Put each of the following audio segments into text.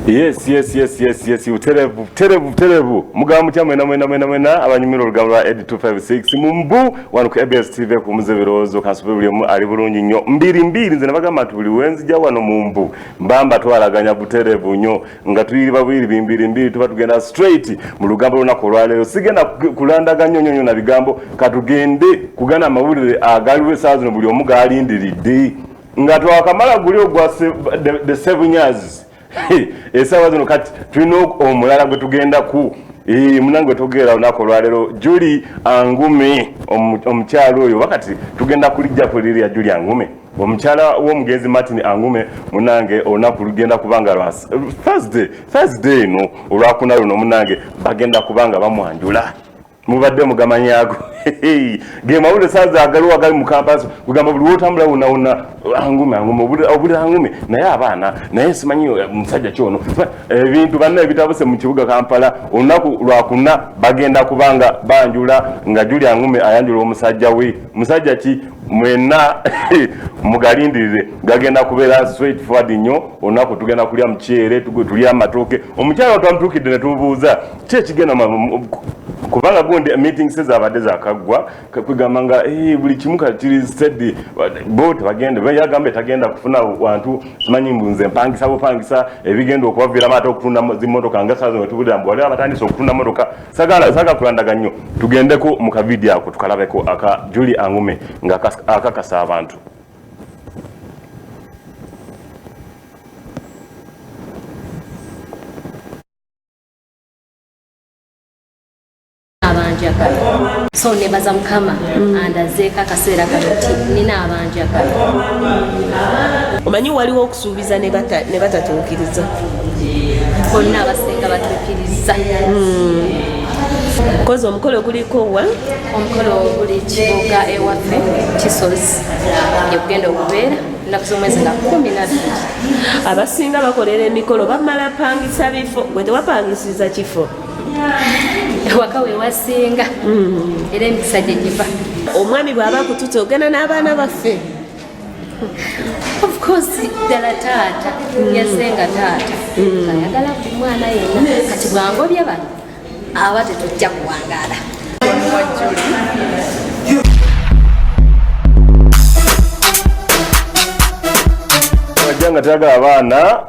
Yes, yes, yes, yes, yes. Buterevu, buterevu, buterevu. Mugamba mutya mwena mwena mwena mwena abanyumira olugambo lwa Ed 256 mu mbu wano ku ABS TV ku muze birowoozo kansube buli omu ali bulungi nnyo mbiri mbiri. Nze nabagamba nti buli wenzija wano mu mbu mbamba twalaganya buterevu nnyo nga tuyiri babiri bimbiri mbiri, tuba tugenda straight mu lugambo lunaku olwaleero. Sigenda kulandaga nnyo nnyo nnyo na bigambo, katugende kugana amawulire agaliwo essaawa zino buli omu gaalindiridde nga twakamala guli ogwa the 7 years. Essaawa zino kati tulina omulala gwe tugenda ku munange togera olunaku olwaleero, Julie Angume, omukyalo oyo wakati tugenda kulijja kuliri ya Julie Angume, omukyala w'omugenzi Martin Angume. Munange olunaku lugenda kubanga lwa Thursday eno olwakuna luno, munange bagenda kubanga bamwanjula. Mubadde mugamanyago ge mawulire saaza agaliwo agali mu campus, kugamba buli wotambula wonna wonna Angume, Angume, obuli Angume. Naye abaana, naye simanyi musajja kyono, ebintu banna ebitabuse mu kibuga Kampala. Olunaku lwakuna bagenda kubanga banjula, nga Julie Angume ayanjula omusajja we. Musajja ki? Mwenna mugalindirire, gagenda kubeera straight forward nnyo. Olunaku tugenda kulya muceere, tulya amatooke. Omukyala twamutuukidde ne tumubuuza ki ekigenda, kubanga gundi meetings zabadde zakaggwa, kwegamba nga buli kimu kiri steady, bo tebagenda, yagambye tagenda kufuna wantu, simanyi mbu nze mpangisa bupangisa, ebigenda okubaviiramu ate okutunda zimotoka nga saa zino tubulira mbu waliwo abatandise okutunda motoka. Saga kulandaga nnyo, tugendeko mu kavidiyo ako tukalabeko aka Julie Angume nga akakasa abantu. Abanjagala, so nebaza Mukama andazeeko akaseera kano nti nina abanjagala. Omanyi waliwo okusuubiza ne batatuukiriza. Bonna abasinga batuukiriza. Kozi omukolo guliko wa? Omukolo guli Kibuga ewaffe Kisozi, yekugenda okubeera ennaku z'omwezi nga 12. Abasinga bakolera emikolo bamala pangisa bifo, gwe tewapangisiza kifo? Ewaka wewasinga, era emikisa gye giva. Omwami bw'aba akutute ogenda n'abaana baffe? Of course, ddala taata yasenga, taata ayagala buli mwana yenna. Kati bwangobye bano aba tetujja kuwangaala. Wa Julie. Wajja nga tayagala abaana,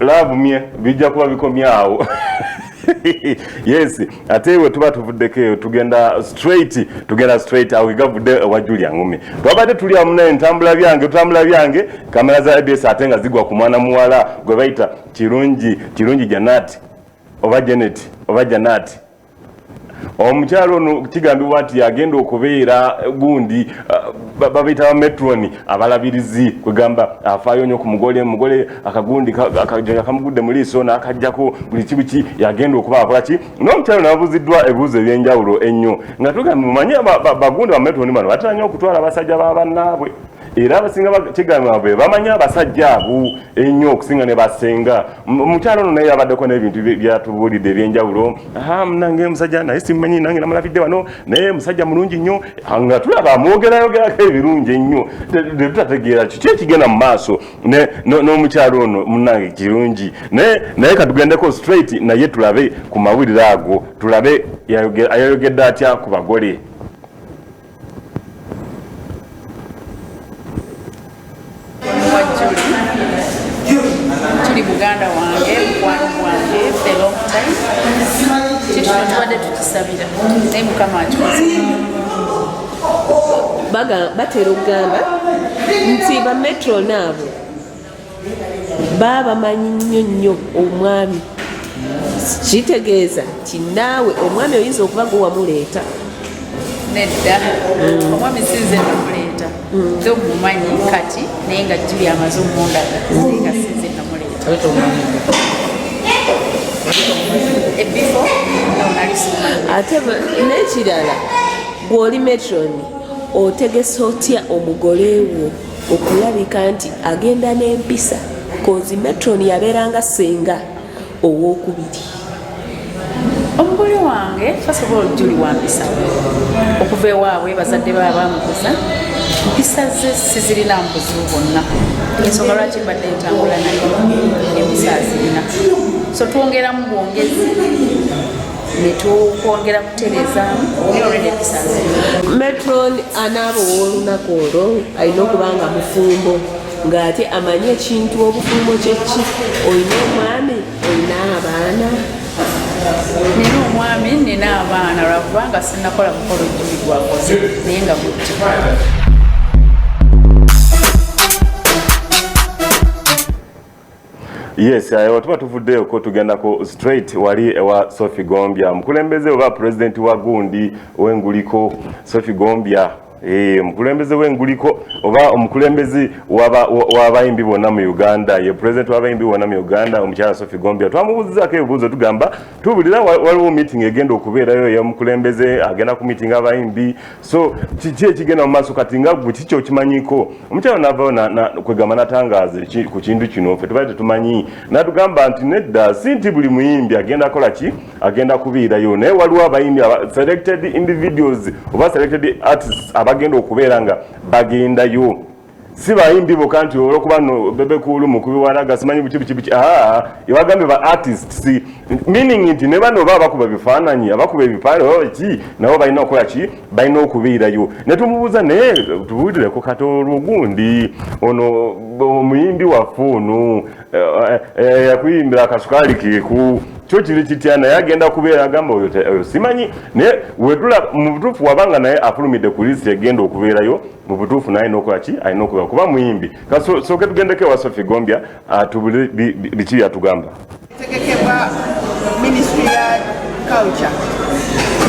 laavumye bijja kuba bikomyawo. Yes, ate we tuba tuvuddeko eyo tugenda straight awo gavudde ewa Julie Angume. Twabadde tuli amu naye ntambula byange, tutambula byange, kamera za ABS ate nga zigwa ku mwana muwala gwe bayita Kirungi Janat oba Janet oba Janat. Omukyalo ono kigambibwa nti yagenda okubeera gundi babayita bametroni, abalabirizi, kwegamba afaayo nnyo ku mugole. Mugole akagundi akamugudde mu liiso n'akajjako buli kibuki, yagenda okuba akola ki n'omukyalo. Nababuuziddwa ebibuuzo ebyenjawulo ennyo nga tugamba mumanye bagundi bametroni bano batera nnyo okutwala abasajja ba bannaabwe, era abasinga kigambibwa be bamanyi abasajja abo ennyo okusinga ne basenga. Omukyalo ono naye yabaddeko n'ebintu byatubuulidde ebyenjawulo. Aha, munange musajja naye simumanyi, nange namulabidde wano, naye musajja mulungi nnyo, nga tulaba amwogerayogerako ebirungi ennyo, tetutategeera kiki ekigenda mu maaso n'omukyalo ono munange Kirungi. Naye katugendeko straight naye tulabe ku mawulire ago, tulabe ayayogedde atya ku bagole. Wa Julie. Julie muganda wange, mukwano gwange the long time. Kintu kino tubadde tukisabira, naye Mukama akikoze. Batera okugamba nti bametron abo baba bamanyi nnyo nnyo omwami. Kitegeeza nti naawe omwami oyinza okuba gwe wamuleeta? Nedda, omwami sinze namuleeta. Nze omumanyi kati, naye nga Julie amaze omundaga, naye nga sinze namuleeta. Ebifo no, nali simumanyi. Ate n'ekirala, gw'oli metron, otegesa otya omugole wo okulabika nti agenda n'empisa? Kozi metron yabeeranga senga owokubiri. Omugole wange, first of all, Julie wampisa okuva ewaabwe, bazadde be bamukuza, mpisa ze sizirina mu buzibu bwonna. Ensonga lwaki mbadde ntambula naye, empisa azirina. So twongeramu bwongezi netukwongera kutereezaamu naye already empisa nzirina. Matron anaaba ow'olunaku olwo alina okuba nga mufumbo, ng'ate amanyi ekintu obufumbo kyeki. Olina omwami, olina abaana? Nina omwami, nina abaana, lwakubanga sinnakola mukolo Juli gwakoze, naye nga gujja. Yes, ayo tuba tuvuddeyo ko tugenda ku straight wali ewa Sophie Gombya, mukulembeze oba president wa gundi w'enguliko. Sophie Gombya, mukulembeze w'enguliko oba omukulembeze w'abayimbi bonna mu Uganda, ye president w'abayimbi bonna mu Uganda, omukyala Sophie Gombya. Twamubuuzizaako ebibuuzo, tugamba tuwulira waliwo meeting egenda okubeerayo ey'omukulembeze, agenda ku meeting abayimbi, so kiki ekigenda mu maaso kati nga gwe kiki okimanyiko? Omukyala n'avaayo kwegamba n'atangaaza ku kintu kino ffe tubadde tetumanyi, n'atugamba nti nedda, si nti buli muyimbi agenda akola ki, agenda kubeerayo, naye waliwo abayimbi selected individuals oba selected artists abagenda okubeera nga bagendayo, si bayimbi bokka nti olwokuba no Bebe Cool mukubi walaga simanyi buki buki buki. Yabagambye ba artists, meaning nti ne bano oba abakuba ebifaananyi, abakuba ebipande oba ki, nabo balina okukola ki, balina okubeerayo. Ne tumubuuza, naye tubuulireko kati olwo gundi ono omuyimbi waffe ono yakuyimbira akasukaali keeku kyo kiri kitya, naye agenda kubeera? Agamba oyo simanyi, naye wetula mu butuufu wabanga naye afulumidde ku list egenda okubeerayo, mu butuufu naye alina okukola ki, alina okubeera kuba muyimbi. Kasooke tugendeko ewa Sophie Gombya tubule biki byatugamba. Tegekebwa Ministry ya Culture,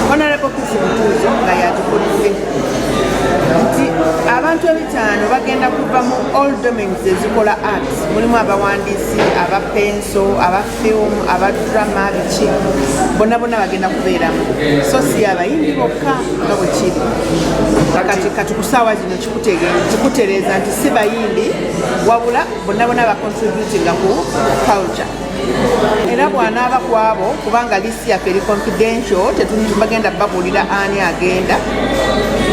Honorable Chris Mutuuzo nga yatukulidde nti abantu 50 bagenda kuva mu all domains ezikola arts. Mulimu abawandiisi, aba penso, aba film, aba drama, biki, bonna bonna bagenda kubeeramu, so si abayimbi bokka nga bwe kiri kati. Kati ku ssaawa zino kikutereeza nti si bayimbi, wabula bonna bonna bacontributinga ku culture. Era bw'anaaba ku abo, kubanga list yaffe eri confidential, tetubagenda babuulira ani agenda,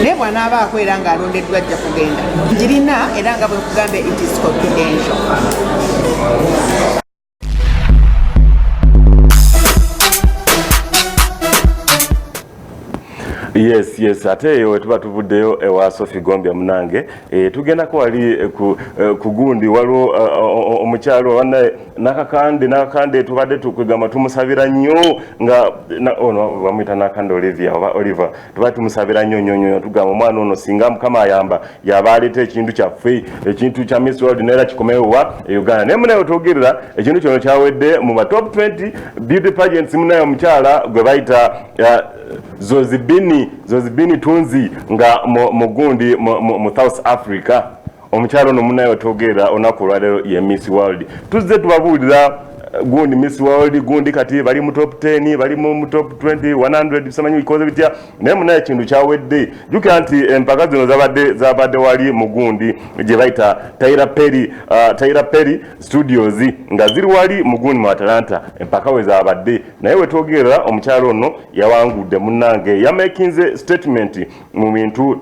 naye bw'anaabaako era ng'alondeddwa ajja kugenda. Ngirina era nga bwe nkugambye, it is confidential. Yes, ate eyo wetuba tuvuddeyo ewa Sophie Gombya munange, tugendako wali ku gundi, waliwo omukyalo wannaye Nakakande. Nakakande tubadde tukwegamba tumusabira nnyo nga ono bamuyita Nakande Olivia oba Oliver, tubadde tumusabira nnyo nnyo nnyo, tugamba omwana ono singa Mukama ayamba yaba aleeta ekintu kyaffe, ekintu kya Miss World, naera kikomewo wa e Uganda. Naye munaye otwogerera ekintu kyono kyawedde mu ba top 20 beauty pageants, munaye omukyala gwe bayita Zozibini Tunzi nga mu gundi mu South Africa. Omukyala ono munaye otwogerera olunaku olwaleero ye Miss World. Tuzze tubabuulira gundi Miss World gundi kati bali mu top 10, bali mu top 20, 100, simanyi bikoze bitya, naye munaye ekintu kyawedde. Jjukira nti empaka zino zabadde wali mu gundi gye bayita Tyler Perry Studios, nga ziri wali mu gundi mu Atlanta, empaka we zabadde. Naye wetwogerera omukyala ono yawangudde munnange, yamakinze statement mu bintu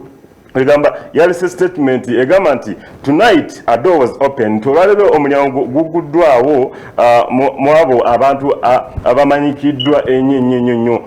egamba, yalese statement egamba nti tonight a door was open, nti olwaleero omulyango guguddwawo mu abo abantu abamanyikiddwa ennyo ennyo ennyo nnyo.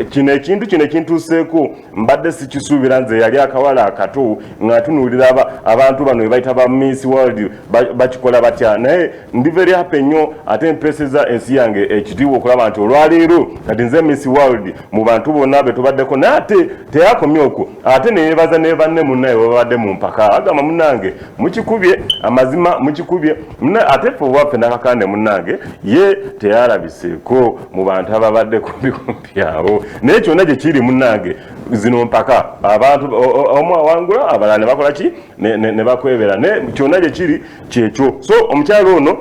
Kino ekintu kino ekintuuseeko mbadde sikisuubira. Nze yali akawala akato nga tunuulira abantu bano bebayita ba Miss World bakikola batya, naye ndi very happy nnyo, ate mpeeseza ensi yange ekitiibwa okulaba nti olwaleero kati nze Miss World mu bantu bonna be tubaddeko. Naye ate teyakomye okwo, ate neyebaza ne banne munnaye babadde mu mpaka, agamba munnange mukikubye, amazima mukikubye. Ate ffe owaffe Nakakande munnange ye teyalabiseeko mu bantu ababadde kumpikumpi awo, naye kyonna gye kiri munnange zino mpaka abantu omu awangula, abalala ne bakola ki, ne bakwebera, naye kyonna gye kiri kyekyo. So omukyalo ono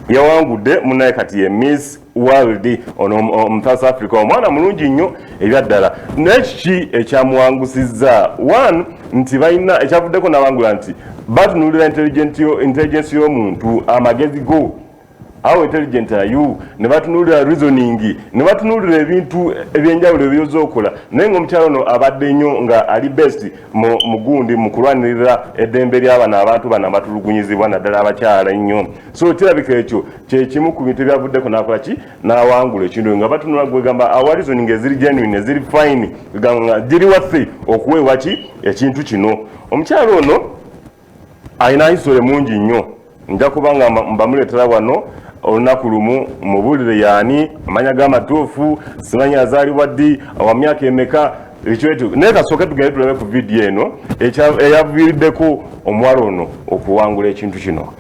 yawangudde munaye, kati ye Miss World ono omu South Africa, omwana mulungi nnyo ebyaddala. Naye kiki ekyamuwangusizza? One, nti balina ekyavuddeko nawangula nti batunuulira intelligence y'omuntu, amagezi go. How intelligent are you? Ne batunuulira reasoning, ne batunuulira ebintu ebyenjawulo ebyoza okola. Naye ng'omukyala ono abadde nnyo nga ali best mu mugundi mu kulwanirira eddembe ly'abano abantu bano abatulugunyizibwa, naddala abakyala ennyo. So kirabika ekyo kyekimu ku bintu ebyavuddeko n'akola ki, n'awangula ekintu, nga batunula gwegamba awa reasoning eziri genuine, eziri fine, nga giri waffe okuweebwa ki ekintu kino. Omukyala ono alina history mungi nnyo. Nja kuba nga mbamuleetera wano olunaku lumu mubulire yaani, amanya g'amatuufu, simanyi azaalibwa ddi, wa myaka emeka, ekyo. Naye kasooke tugende tulabe ku vidiyo eno eyaviiriddeko omuwala ono okuwangula ekintu kino.